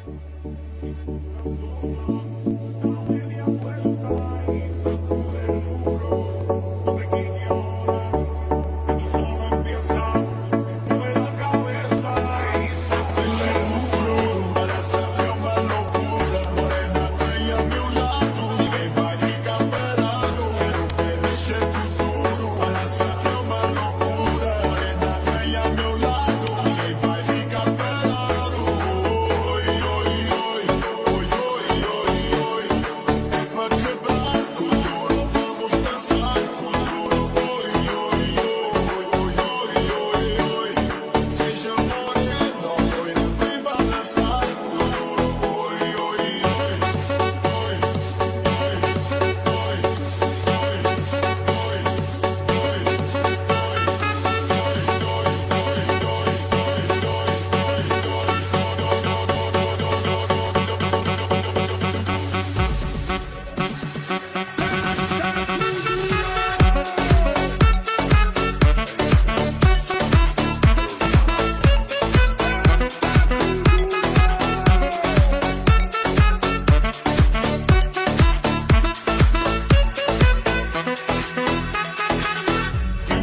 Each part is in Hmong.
¿Quién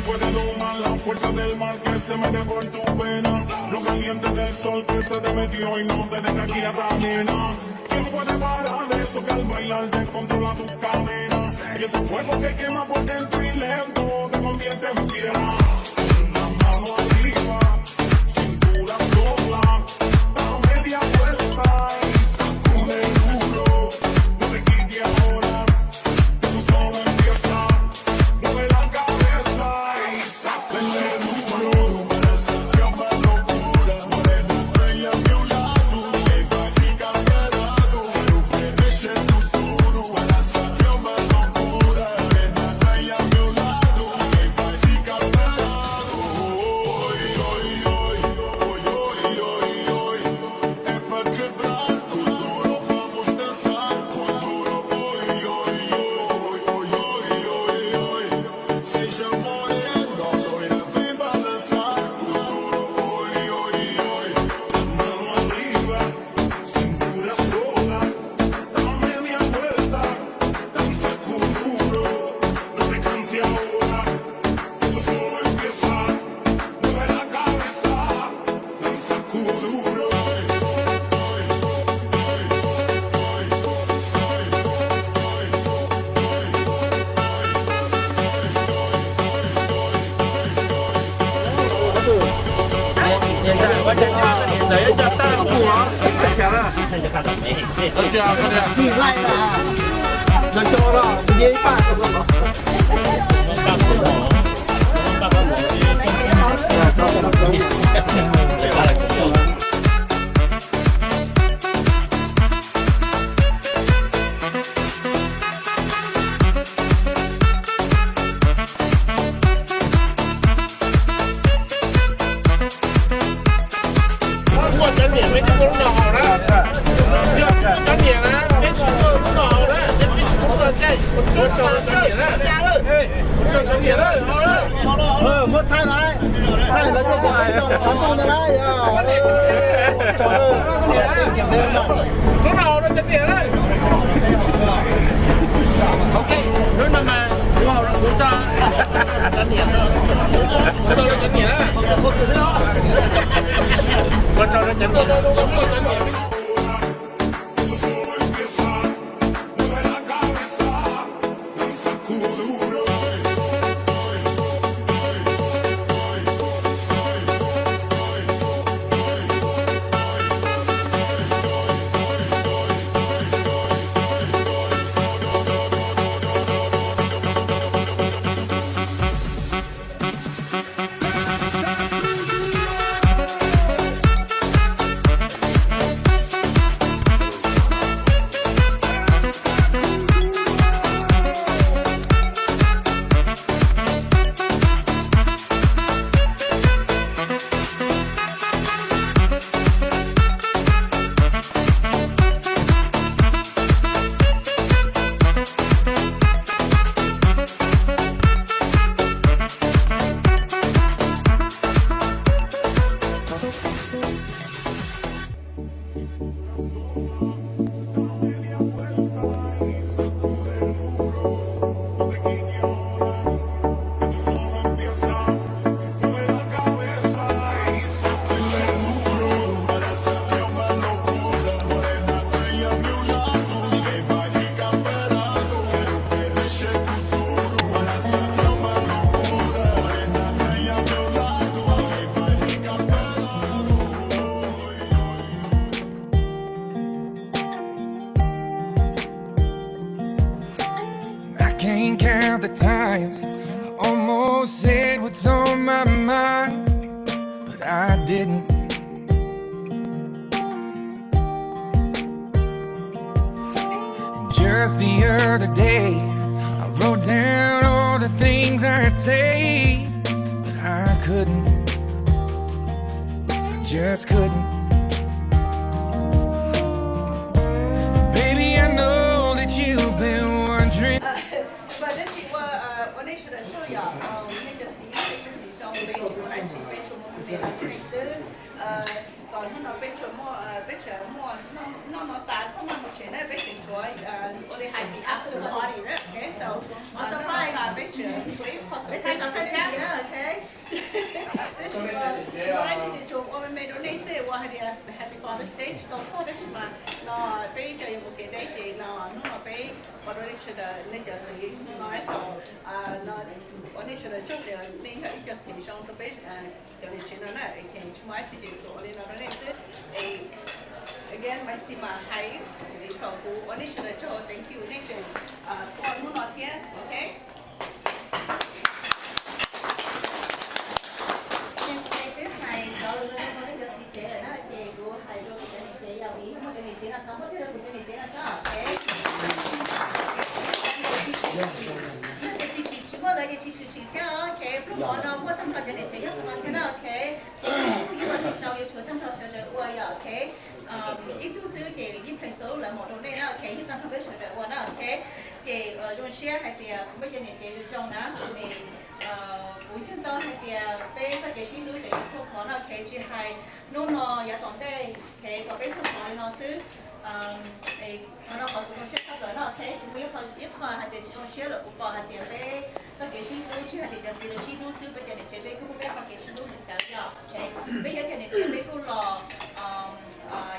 puede domar la fuerza del mar que se mete por tu vena? Los calientes del sol que se te metió y no te deja quieta, nena. ¿Quién puede parar eso que al bailar descontrola tus caderas? Y ese fuego que quema por dentro y lento te convierte en piedra. La mano arriba, cintura sola, da media vuelta y sacude duro. No te quites ahora, que tú solo empieza. Mueve la cabeza y Ua cov niam, peb twb muaj lub no haus na. Cov niam na, peb twb muaj lub no haus na, peb twb muaj lub no caij, ua tsaug rau cov niam na. Ua tsaug cov niam na. Muab thaij lawm, thaij lawm, thaij lawm, thaij lawm. Lub no haus rau cov niam na. Lub no mas kuv haus rau kuv tso. Cov niam, tau rau cov niam na. Ua tsaug rau cov niam. I can't count the times I almost said what's on my mind, but I didn't. And just the other day, I wrote down all the things I'd say, but I couldn't. I just couldn't. Baby, I know that you've been wondering. Ua ntej tsis ua, ua nej sawv daws tsaug yom, nej cov txiv, nej cov txiv zoo, peb tsis ua dab tsi, peb tsuas mus mus pem xwb. Kom hnub no peb tsuas muaj, peb tseem muaj noj no tas txhob maj mus tsev na, peb tseem tshuav ua li hais tias after party na, ok, so, surprise, peb tseem tshuav ib qho surprise, surprise na, ok. Tab sis ua dab tsi ces tsuas ua me me rau nej xwb, ua hais tias Happy Father's Day tsis tau txog tab sis mas no peb ib co yuav mus kev deb ces no hnub no peb ua rau nej sawv daws, nej cov txiv hnub no so, ua nej sawv daws tsaug tias nej yog ib co txiv zoo rau peb cov niam tsev no na, es tsis muaj dab tsi ces tsuas ua li no rau nej xwb. Again, my si ma hais, so kuv ua nej sawv daws tsaug, thank you, nej tseem tuaj hnub no thiab, ok. Twb hais cov lus no rau nej cov txiv tsev lawm na, ces kuv hais rau kuv cov niam tsev, yog vim yog muaj cov niam tsev no thov muab tij rau kuv cov niam tsev no tso, ok. Yog tias tsis, tsis muaj lawv ces tsis tshwm sim thiab, ok. Pluj hmov no muaj tag nrho cov niam tsev yog no thiab na, ok. Ib tug yuav ua tsis tau, yuav tshuav tag nrho sawv daws ua yom, ok. Ib tug xwb ces yeej pleev txhua lub lawv mus rau nej na, ok, yeej tag nrho peb sawv daws ua na, ok. Ces zoo siab hais tias kuv muaj cov niam tsev zoo zoo na, es kuv ntseeg tau hais tias peb txoj kev sib hlub tseem yuav tuaj khov na, ok, tsis hais hnub no yav tom ntej, ok, kom peb tuaj khov li no xwb. Qhov no qhov kuv zoo siab tshaj plaws na, ok, tsis muaj ib qho hais tias tsis zoo siab lawm, kuv pom hais tias peb txoj kev sib hlub tsis hais tias cov txiv lawv sib hlub xwb, peb cov niam tsev peb kuj muaj peb qhov kev sib hlub nws txawv yom, ok. Peb yog cov niam tsev peb kuj los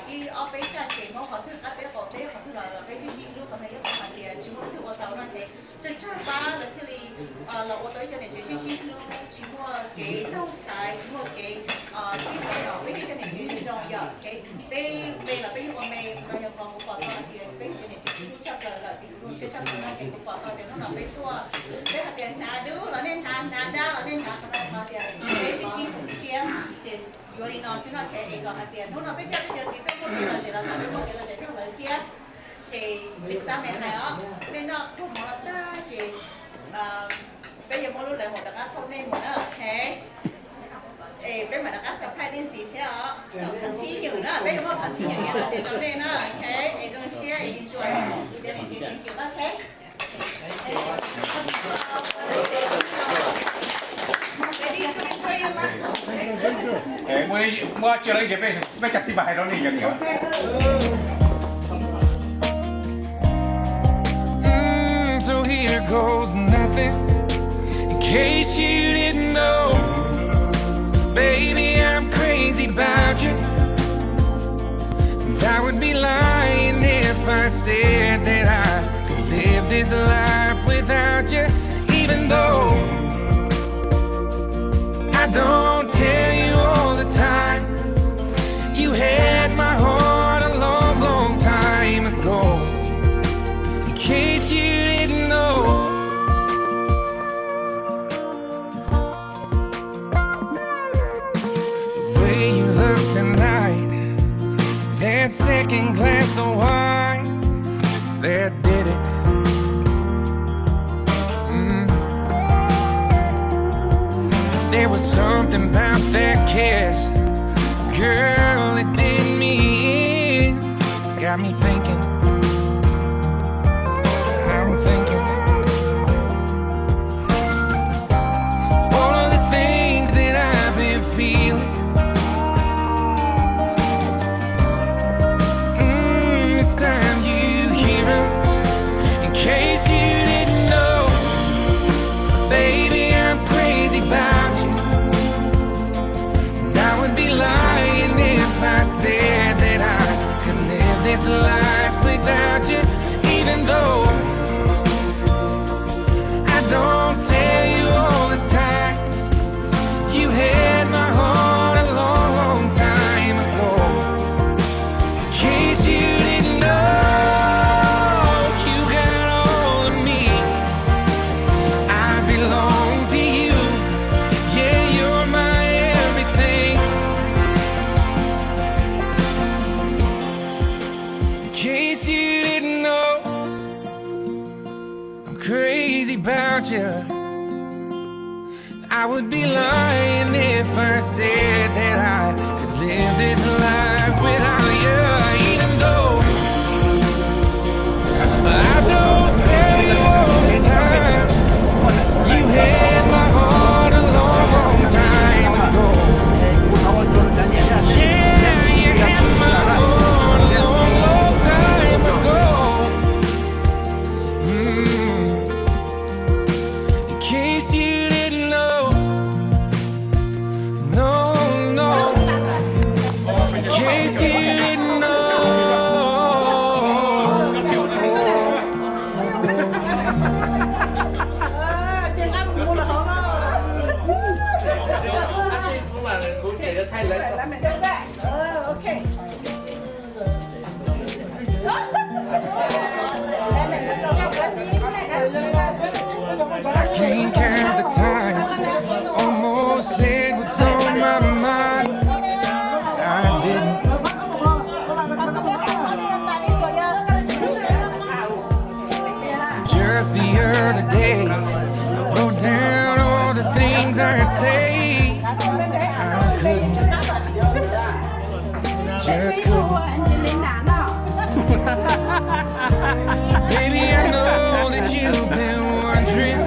ib ob peb xyoo ces muab qhov twg qab teb qaum teb qhov twg los peb sib sib hlub, qhov no yog qhov hais tias tsis muaj leej twg ua tau no, ok. Tsawg tsawg pab lawv thiaj li los ua tau ib co niam tsev sib sib hlub, tsis muaj kev laug xaiv, tsis muaj kev sib hlub, peb yog ib co niam tsev zoo yom, ok. Peb me los peb yeej ua me, qhov no yog qhov kuv pom tau hais tias peb yog cov niam tsev sib hlub tshaj plaws lawm, ces kuv zoo siab tshaj plaws no ces kuv pom tau tias hnub no peb tuaj, peb hais tias hnav dub los nej hnav, hnav dab los nej hnav, qhov no yog qhov tias peb sib sib hlub siab, ces yuav li no xwb no, ok. Es kom hais tias hnub no peb coj peb cov txiv tej muaj kev lom zem los kom peb muaj kev lom zem nrog lawv thiab. Ces li xav me hais os, nej noj pluag mov los tag ces peb yuav muab lub lawv mus rov qab thauj nej mus na, ok. Es peb mam rov qab surprise nej ntxiv thiab os. Thaum tsib ywm na, peb yuav muab thaum tsib ywm los tsev rau nej na, ok. Es zoo siab es enjoy, cov niam tsev thank you na, ok. Muab tsiaj lawv ces peb cov txiv mam hais rau nej cov niam. Mm, so here goes nothing. In case you didn't know, baby, I'm crazy about you. And I would be lying if I said that I could live this life without you. Even though I don't tell you all the time, you had my heart a long, long time ago. In case you didn't know, the way you look tonight, that second glass of wine, that did it. Mm. There was something about that kiss, girl, it did me in. Got me thinking, I'm thinking, all of the things that I've been feeling. life without you, even though I don't tell you all the time. You had my heart a long, long time ago. In case you didn't know, you got all of me. I belong to you. Yeah, you're my everything. In case you didn't know, I'm crazy about you. I would be lying if I said that I could live this life without you, even though I don't tell you all the time. You had my heart a long, long time ago. Yeah, you had my heart a long, long time ago. Mm. In case you didn't know, no, no. In case you didn't know. I can't count the time. Almost said what's on my mind. I didn't. Just the other day, I wrote down all the things I'd say. I couldn't. Just couldn't. Baby, I know that you've been wondering.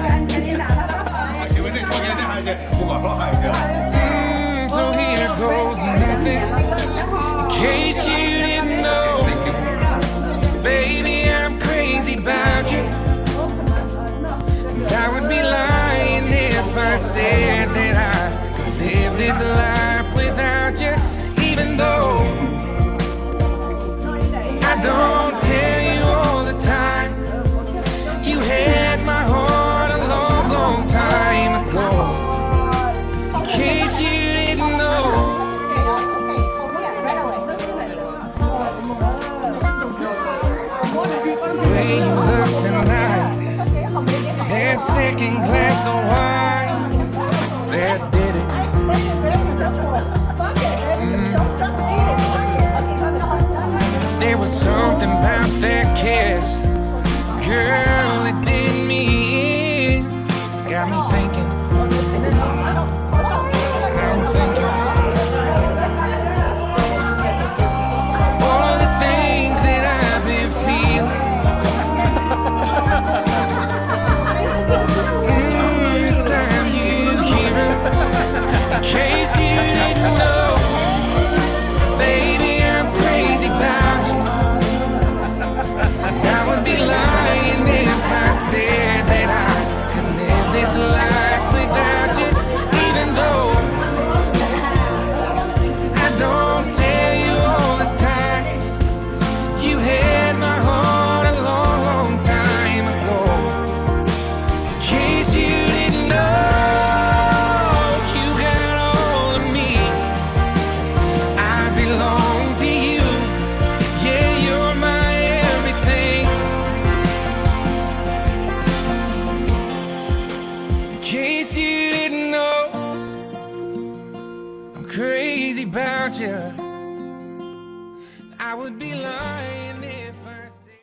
Mm, so here goes nothing. In case you didn't know, baby, I'm crazy about you. And I would be lying if I said that I could live this life without you, even though I don't tell you all the time. You had my heart a long, long time ago. In case you didn't know. The way you look tonight, that second glass of wine, that did it. Mm. There was something about that kiss, girl, it did me in. Got me thinking. I'm thinking. All of the things that I've been feeling. Mm, it's time you hear it. In case you didn't know, baby, I'm crazy about you. I would be lying if I said that I could live this life without you, even though I don't tell you all the time. You had my heart a long, long time ago. In case you didn't know, you got all of me. I belong to you. Yeah, you're my everything. In case you didn't know, I'm crazy about you. I would be lying.